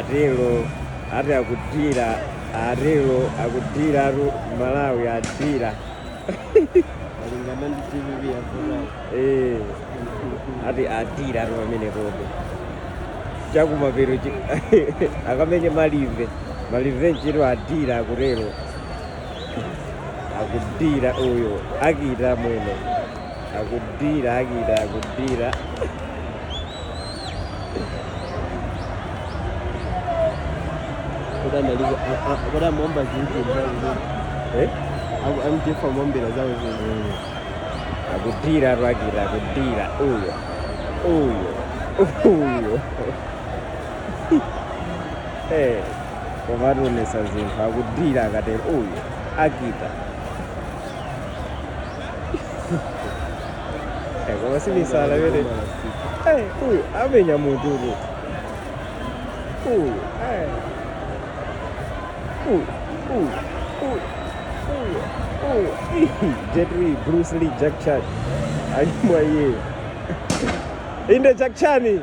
Atero ati akudira, atero akudiratu Malawi adira. Malingana ndi DPP yavuta. Eh, ati adira ati pamenepobe chakumapeto akamenye malive malive ntchito adira akutero akudira uyo akita mwene akudira akita akudira. Kodi analipo kodi amaomba zinji zawo zino? Eh? MDF amaombera zawo zino. Akudira akita akudira uyo uyo uyo. Eh, koma ationesa zinthu akudira akatero uyo akita. Eh, koma si misala imene. Eh, uyu amenya munthu uyu. Uyu, eh. Uyu, uyu, uyu, uyu, uyu. Jet Li, Bruce Lee, Jack Chan. Ali mwa iyeyo. Inde Jack Chan.